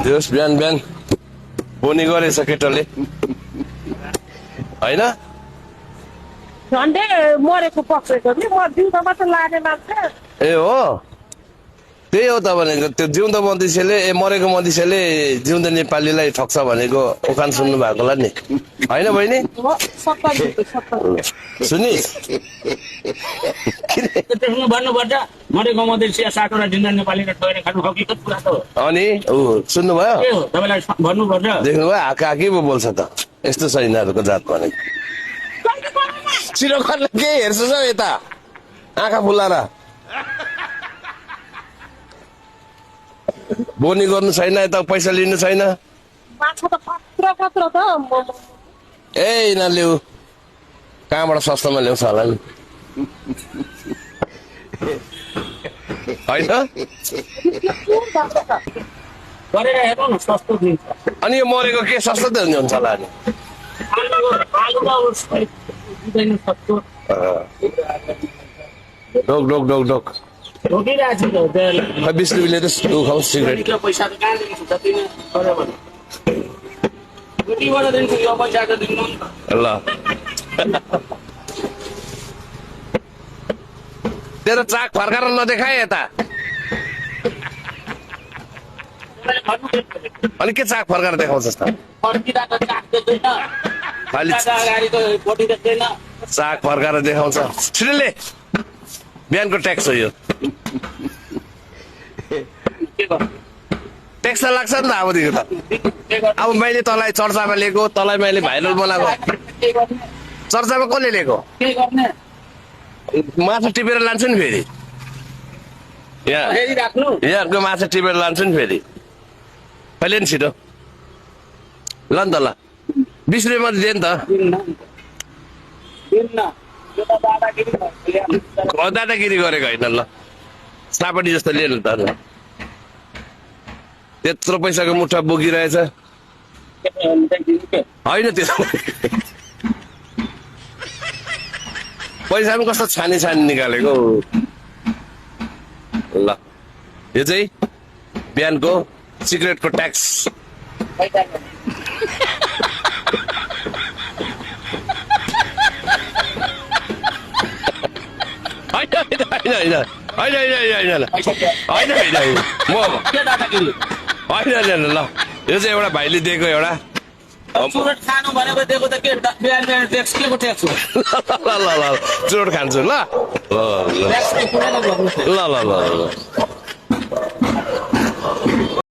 जोस् बिहान बिहान बोनी गरेछ केटाले होइन झन्डै मरेको पक्रेको नि म दिउँसोमा त लाने मान्छे ए हो त्यही हो त भनेको त्यो जिउँदो मधेसीले मरेको मधेसीले जिउँदो नेपालीलाई ठग्छ भनेको उखान सुन्नु भएको होला नि होइन बहिनी सुनि भन्नुपर्छ मरेको मधेसी सातवटा जिन्दा नेपाली ठगेर खानु हकिकत कुरा त हो अनि ऊ सुन्नुभयो के हो तपाईँलाई भन्नुपर्छ देख्नुभयो हाका पो बोल्छ त यस्तो छ यिनीहरूको जात भनेको चिरोखरले के हेर्छु छ यता आँखा फुलाएर बोनी गर्नु छैन यता पैसा लिनु छैन माछा त कत्रो कत्रो त ए यिनीहरूले कहाँबाट सस्तोमा ल्याउँछ होला नि होइन गरेर हेर्नु न सस्तो दिन्छ अनि यो मरेको के सस्तो त हुन्छ होला नि आलु त दिँदैन सस्तो ढोक ढोक ढोक ढोक रोकिरहेको छु त 20 रुपियाँले त खाऊ सिगरेट पैसा त कहाँ दिन्छु जति नै गऱ्यो भने कतिबाट दिन्छु यो पैसा त दिनु नि त ल तेरो चाक फर्काएर नदेखाए यता अनि के चाक फर्काएर देखाउँछस् त फर्किँदा त चाक देख्दैन खालि गाडीको फोटो देख्दैन चाक फर्काएर देखाउँछ छिटोले बिहानको ट्याक्स हो यो के गर्नु ट्याक्स त लाग्छ नि त अबदेखि त के गर्नु अब मैले तँलाई चर्चामा लिएको तँलाई मैले भाइरल बनाएको के गर्ने चर्चामा कसले लिएको के गर्ने माछा टिपेर लान्छु नि फेरि फेरि राख्नु यहाँहरूको माछा टिपेर लान्छु नि फेरि कहिले नि छिटो ल नि त ल 20 रुपियाँ मात्रै दिए नि त दिन्न यो त दादागिरी भयो दादागिरी गरेको होइन ल सापटी जस्तो लिएन त त्यत्रो पैसाको मुठा बोकिरहेछ होइन त्यो पैसा पनि कस्तो छानी छानी निकालेको ल यो चाहिँ बिहानको सिगरेटको ट्याक्स होइन ल यो चाहिँ एउटा भाइले दिएको एउटा चुरोट खानु भनेको दिएको त के बिहान बिहान ट्याक्स के को ट्याक्स हो ल चुरोट खान्छु ल ल ल ल ल